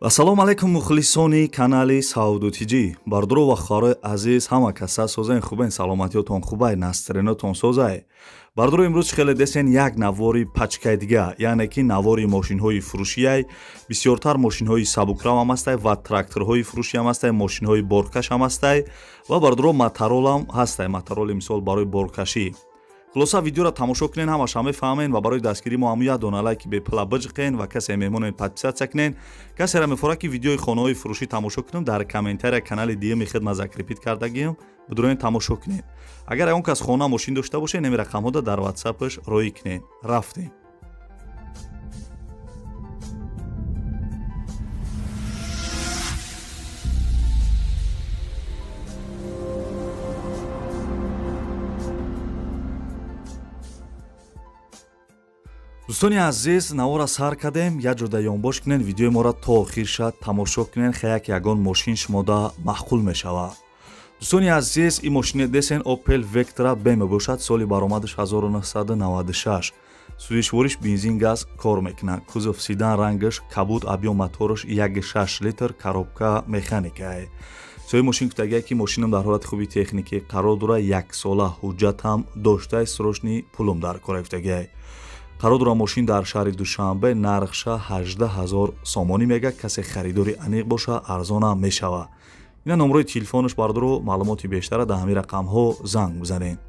Ассалому алайкум, мухлисони канали Савдо Тиҷӣ, бардоро ва хоҳарои азиз, ҳама каса созен, хубен, саломатиётон хубай, настроениятон созай. Бардоро, имрӯз хеле десен як навори пачкаи дига, яъне ки навори мошинҳои фурӯшияй. Бисёртар мошинҳои сабукрав ҳам ҳастай ва тракторҳои фурӯшӣ ҳам ҳастай, мошинҳои боркаш ҳам ҳастай ва, бардоро, матаролам ҳастай, матароли мисол барои боркашӣ. Хулоса, видеоро тамошо кунен, ҳамаша мефаҳмен. Ва барои дастгирӣ мо ҳаму як дона лайки бепула биҷиқен ва касе мемонен, подписаться кунен. Касеро мефорад, ки видеои хонаҳои фурӯшӣ тамошо кунем, дар комментария канали диюми хидмат закрепить кардагием, бидуроен, тамошо кунед. Агар ягон кас хона, мошин дошта бошед, ҳамин рақамҳода дар ватсапаш роӣ кунед. Рафтем. Дӯстони азиз, навора сар кардем. Як ҷода ёнбош кунен, видеои моро то охир шад тамошо кунен, хаяк ягон мошин шумода маъқул мешавад. Дӯстони азиз, ин мошине десен, Opel Vectra B мебошад. Соли баромадаш 1996, сӯзишвориш бензин, газ кор мекунад, кузов седан, рангаш кабуд, объём мотораш 1,6 литр, коробка механикае. Соҳиби мошин гуфтагия, ки мошинам дар ҳолати хуби техникӣ қарор дорад, яксола ҳуҷҷатам доштай, срочный пулум дар кора гуфтагиай. Қарор дорад мошин дар шаҳри Душанбе, нархша 18 ҳазор сомонӣ мега. Касе харидори аниқ боша, арзонам мешавад. Ина номрои телефонаш, бардоро, маълумоти бештара дар ҳамин рақамҳо занг бизанед.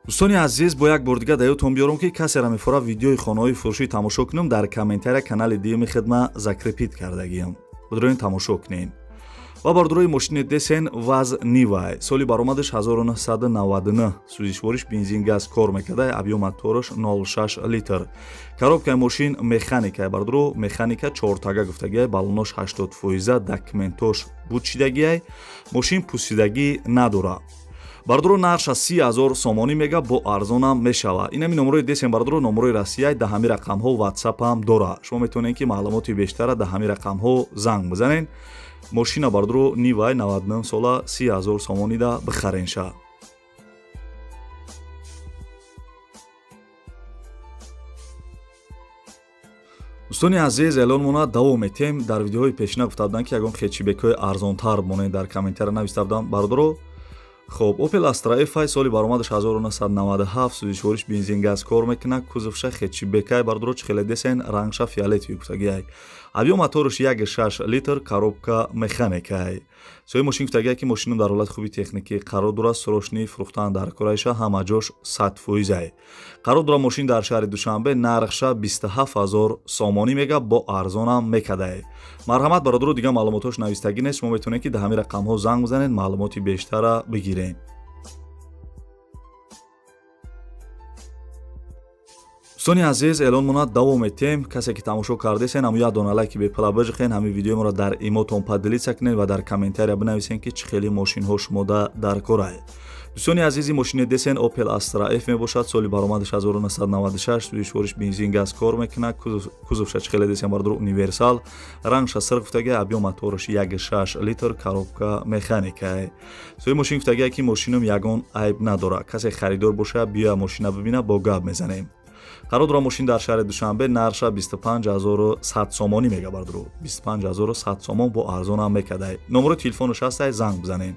Дӯстони азиз, бо як бор дига да ёдтон биёрам, ки касеро мефорад видеои хонаҳои фурӯшӣ тамошо кунем, дар комментария канали диюми хидмат закрепить кардагиям, бидроен, тамошо кунед. Ва бардорои, мошини десен, ВАЗ Нивай, соли баромадаш 1999, сӯзишвориш бензин, газ кор мекарда, объём мотораш 06 литр, коробкаи мошин механика, бардоро, механика, чортага гуфтагиай, баллонош 80 фоиза, документош бучидагиай, мошин пусидагӣ надорад. Бардоро, нарша 30 000 сомонӣ мега, бо арзонам мешавад. Инами номрои десен, бардоро, номрои Россияй, да ҳамин рақамҳо ватсапам дорад. Шумо метавонед, ки маълумоти бештара да ҳамин рақамҳо занг бизанед. Мошина, бардоро, Нивай 99 сола, 30 000 сомонида бихаренша. Дӯстони азиз, эълонмона давом метем. Дар видеоҳои пешина гуфта будам, ки ягон хэтчбекҳои арзонтар монед, дар комментария нависта будам, бардоро. Хоб, Opel Astra F, соли баромадаш 1997, сӯзишвориш бензин, газ кор мекунад, кузовша хэтчбекай, бардоро, чӣ хеле десен, рангша фиолетовый гуфтагиай, объём мотораш 1,6 литр, коробка механикай. Соҳиби мошин гуфтагиай, ки мошинам дар ҳолати хуби техникӣ қарор дорад, срочный фурӯхтан дар кораиша, ҳама ҷош 100 фоизай. Қарор дорад мошин дар шаҳри Душанбе, нархша 27 ҳазор сомонӣ мега, бо арзонам мекадай. Марҳамат, бародаро, дигар маълумотҳош навистагӣ нест. Шумо метавонед, ки дар ҳамин рақамҳо занг бизанед, маълумоти бештара бигиред. Дӯстони азиз, эълонмона давом метем. Касе ки тамошо кардесен, ҳаму як дона лайки бепула биҷиқен, ҳамин видеои моро дар имотон поделиться кунед ва дар комментария бинависен, ки чӣ хели мошинҳо шумода дар корай. Дӯстони азизи, мошини десен, Opel Astra F мебошад. Соли баромадаш 1996, сӯзишвориш бензин, газ кор мекунад, кузовша чӣ хеле десен, бардор, универсал, рангша сирх гуфтагиай, объём мотораш 1,6 литр, коробка механикай. Соҳиби мошин гуфтагиай, ки мошинам ягон айб надорад, касе харидор боша, биёя, мошина бибина, бо гап мезанем. Қарор дорад мошин дар шаҳри Душанбе, нархша 25 100 сомонӣ мега, бардоро, 25 100 сомон, бо арзонам мекадай. Номерои телефонаш ҳастай, занг бизанед.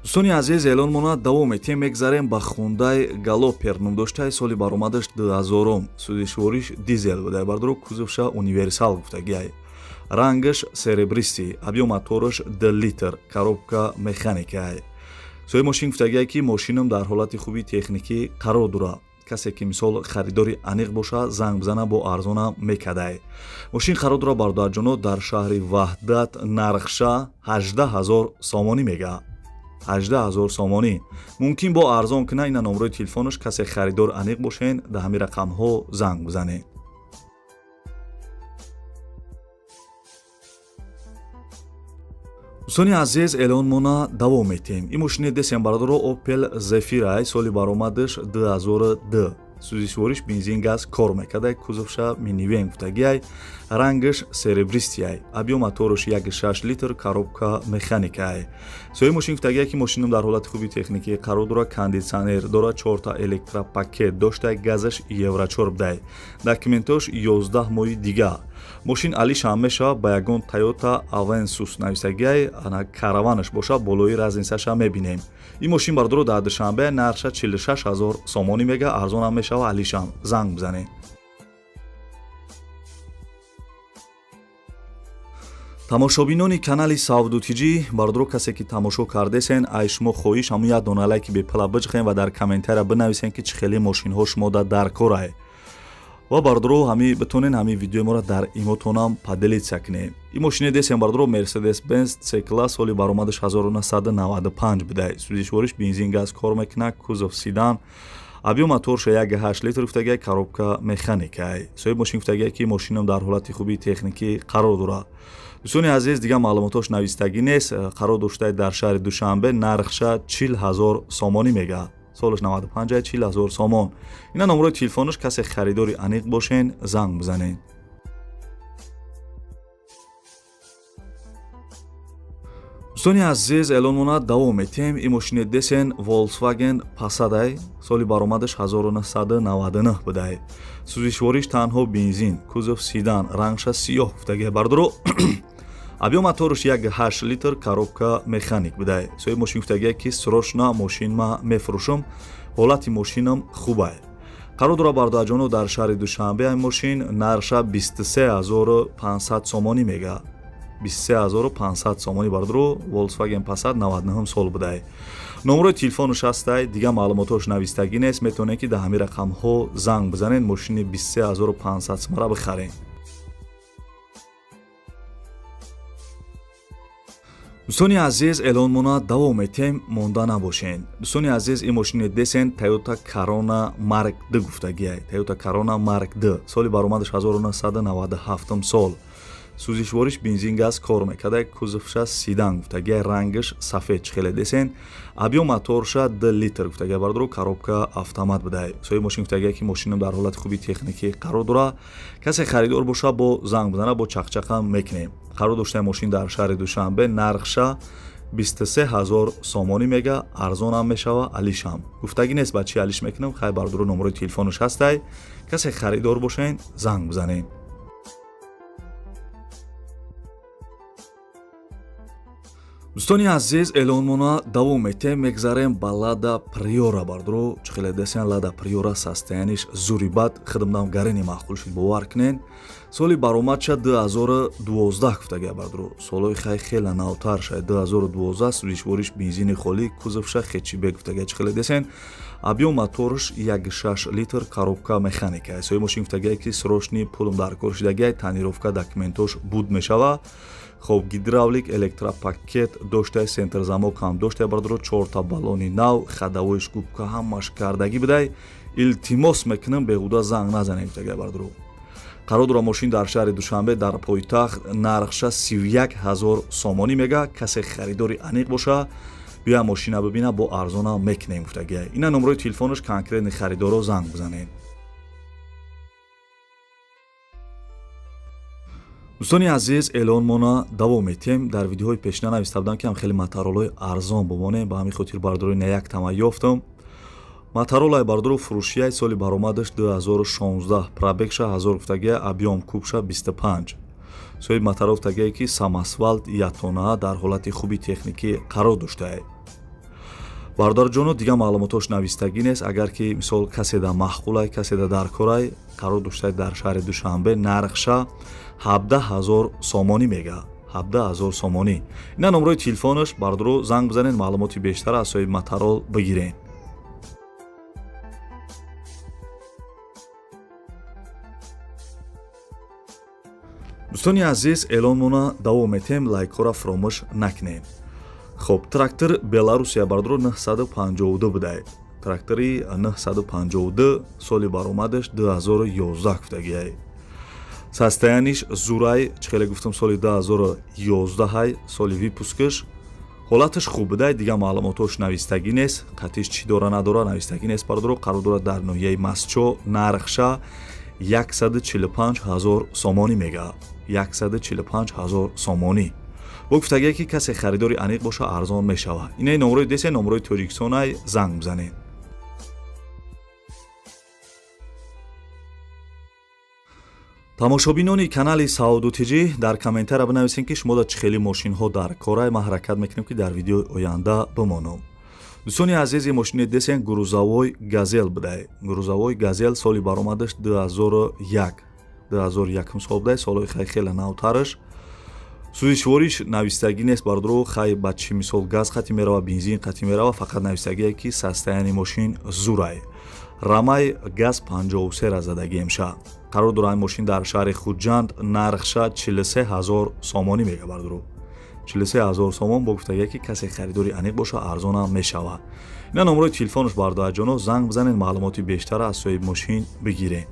Дӯстони азиз, эълонмона давом метем. Мегзарем ба Хундай Галопер ном доштаи, соли баромадаш 2000-ум, сӯзишвориш дизел будай, бардоро, кузовша универсал гуфтагиай, рангаш серебристый, объём мотораш 2 литр, коробка механикай. Соҳиби мошин гуфтагиай, ки мошинам дар ҳолати хуби техникӣ қарор дорад, касе ки мисол харидори аниқ боша, занг бизана, бо арзонам мекадай. Мошин қарор дорад, бародарҷоно, дар шаҳри Ваҳдат, нархша 18 ҳазор сомонӣ мега, 18 ҳазор сомонӣ, мумкин бо арзон куна. Ина номрои телефонаш, касе харидор аниқ бошен, дар ҳамин рақамҳо занг бизанед. Дӯстони азиз, эълонмона давом метиҳем. Ин мошини десем, бародаро, Opel Zafira, соли баромадаш 2002. Сӯзишвориш бензин, газ кор мекардай. Кузовша минивен гуфтагиай, рангаш серебристиай. Объём мотораш 1,6 литр, коробка механикай. Соҳиби мошин гуфтагиай, ки мошинам дар ҳолати хуби техникӣ қарор дорад, кондитсионер дорад, чорта электропакет доштай, газаш евро 4 будай. Документош 11 моҳи дига. Мошин алишам мешавад ба ягон Toyota Avensis нависагиай, ана караванаш боша, болои разницаша мебинем. Ин мошин, бардоро, дар Душанбе, нархша 46 ҳазор сомонӣ мега, арзонам мешава, алишам. Занг бизанед. Тамошобинони канали Савдутиҷӣ, бардоро, касе ки тамошо кардесен, ай шумо хоҳиш ҳамун як дона лайки бепала биҷхен ва дар комментария бинависен, ки чӣ хеле мошинҳо шумо дар корай. Ва, бардоро, ҳами битонен ҳами видеои моро дар имотонам поделиться кунем. Ин мошине десем, бардоро, Мерседес Бенз C класс, соли баромадаш 1995 будай. Сӯзишвориш бензин, газ кор мекунад, кузов седан, объём моторша 1,8 литр гуфтагиай, коробка механикай. Соҳиби мошин гуфтагиай, ки мошинам дар ҳолати хуби техникӣ қарор дорад. Дӯстони азиз, дигар маълумотош навистагӣ нест. Қарор доштаи дар шаҳри Душанбе, нархша 40 ҳазор сомонӣ мега. Солаш 95, 40 ҳазор сомон. Ина номерои телефонаш, касе харидори аниқ бошен, занг бизанед. Дӯстони азиз, эълонмона давом метиҳем. Ин мошини десен Volkswagen Passat, соли баромадаш 1999 будай. Сӯзишвориш танҳо бензин, кузов седан, рангша сиёҳ гуфтагиай, бардоро. Объём мотораш 1,8 литр, коробка механик будай. Соҳиби мошин гуфтагиай, ки срочно мошинма мефурӯшам, ҳолати мошинам хубай. Қарор дорад, бародарҷоно, дар шаҳри Душанбе ин мошин, нархша 23 500 сомонӣ мега. 23 500 сомонӣ, бардоро. Volkswagen Passat, 99 сол будай. Номерои телефонаш ҳастай, дигар маълумотҳош навистагӣ нест. Метавонед, ки дар ҳамин рақамҳо занг бизанед, мошини 23 500 сомара бихаред. Дӯстони азиз, эълонмона давом метиҳем, монда набошен. Дӯстони азиз, ин мошини десен Toyota Corona Mark 2 гуфтагиай. Toyota Corona Mark 2, соли баромадаш 1997 сол. Сӯзишвориш бензин, газ кор мекарда, кузовша седан гуфтагиай, рангаш сафед, чӣ хеле десен. Объём моторша 2 литр гуфтагиай, бардоро, коробка автомат будай. Соҳиби мошин гуфтагиай, ки мошинам дар ҳолати хуби техникӣ қарор дорад, касе харидор боша, бо занг бизана, бо чақчақам мекунем. Қарор доштаи мошин дар шаҳри Душанбе, нархша 23 ҳазор сомонӣ мега, арзонам мешава, алишам. Гуфтагӣ нест, ба чӣ алиш мекунам. Хай, бардоро, номерои телефонаш ҳастай, касе харидор бошен, занг бизанед. Дӯстони азиз, эълонмона давом метиҳем, мегзарем ба Лада Приора. Бардоро, чӣ хеле десен, Лада Приора состояниш зури бад, хидмдам гарени маъқул шуд, бовар кунен. Соли баромадша 2012 гуфтагия, бардоро, солҳои хай хела навтар шад, 2012. Сӯзишвориш бензини холӣ, кузовша хэтчбек гуфтагия, чӣ хеле десен. Объём моторш 1,6 литр, коробка механика. Соҳиби мошин гуфтагия, ки срочный пулм дар кор шудагия, тонировка, документош буд мешава. Хоб, гидравлик, электропакет доштай, центрзамок ҳам доштай, бардоро, чорта баллони нав, ходовойш губка ҳамаш кардагӣ будай. Илтимос мекунам, беҳуда занг назанем, гуфтагия, бардоро. Қарор дорад мошин дар шаҳри Душанбе, дар пойтахт, нархша 31 ҳазор сомонӣ мега. Касе харидори аниқ боша, бия мошина бибина, бо арзонам мекунем, гуфтагия. Ина номерои телефонаш, конкретный харидоро занг бизанед. Дӯстони азиз, эълонмона давом метиҳем. Дар видеоҳои пешина нависта будам, ки ҳам хеле моторолои арзон бимонем. Ба ҳамин хотир, бардорои, на як тама ёфтам. Моторолаи, бардоро, фурӯшияй, соли баромадаш 2016, пробегша 1000 гуфтагия, объём кубша 25. Соҳиби моторол гуфтагие, ки самосвал ятона дар ҳолати хуби техникӣ қарор доштае. Бародарҷоно, дигар маълумотош навистагӣ нест. Агар ки мисол каседа маъқулай, каседа даркорай, қарор доштае дар шаҳри Душанбе, нархша 17 ҳазор сомонӣ мега, 17 ҳазор сомонӣ. Ина номерои телефонаш, бардоро, занг бизанед, маълумоти бештар аз соҳиби моторол бигиред. Дӯстони азиз, эълонмона давом метиҳем, лайкҳоро фуромӯш накунем. Хоб, трактор Беларусия, бардоро, 952 будай. Трактори 952, соли баромадаш 2011 гуфтагиай. Состояниш зурай, чӣ хеле гуфтам, соли 2011, соли выпускаш. Ҳолаташ хуб будай, дигар маълумотош навистагӣ нест, қатиш чӣ дора надора навистагӣ нест бародаро. Қарор дорад дар ноҳияи Мастчо, нархша 145 ҳазор сомонӣ мега, 145 ҳазор сомонӣ. Бо гуфтагие ки касе харидори аниқ боша, арзон мешавад. Инаи номрои десе, номрои Тоҷикистонай, занг бизанед. Тамошобинони канали Сауду Тиҷӣ, дар комментария бинависед, ки шумо да чӣ хели мошинҳо дар корай, ман ҳаракат мекунем, ки дар видеои оянда бимонам. Дӯстони азизи, мошини десен грузовой Газел будай. Грузовой Газел, соли баромадаш 2001, 2001 сол будай, солҳои хай хеле навтараш. Сӯзишвориш навистагӣ нест бародаро. Хай, ба чӣ мисол, газ қатӣ мерава, бензин қатӣ мерава, фақат навистагие, ки состояние мошин зурай. Рамай газ 53 ра задагиемша. Қарор дорад мошин дар шаҳри Хуҷанд, нархша 43 ҳазор сомонӣ мега бародаро, 43 ҳазор сомон. Бо гуфтагие, ки касе харидори аниқ боша, арзонам мешавад. Ина номрои телефонаш, бародарҷоно, занг бизанед, маълумоти бештара аз соҳиби мошин бигиред.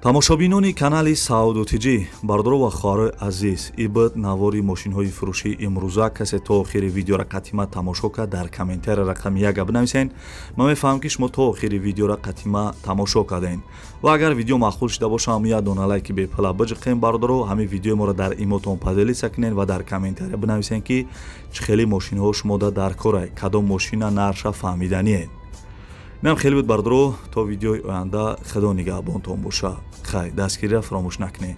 Тамошобинони канали Сауду Тиҷӣ, бародаро ва хоҳарои азиз, ибд навори мошинҳои фурӯшии имрӯза. Касе то охири видеора қатима тамошо кард, дар комментария рақами яка бинависен. Ман мефаҳмам, ки шумо то охири видеора қатима тамошо кардем. Ва агар видео маъқул шуда боша, ҳам як дона лайки бепала биҷиқем бародаро. Ҳамин видеои моро дар имотон поделиться кунен ва дар комментария бинависен, ки чӣ хели мошинҳо шумода дар корай, кадом мошина нарша фаҳмиданиед. Инам хеле буд бародаро. То видеои оянда, худо нигаҳбонтон боша. Хай, дастгириро фаромӯш накунед.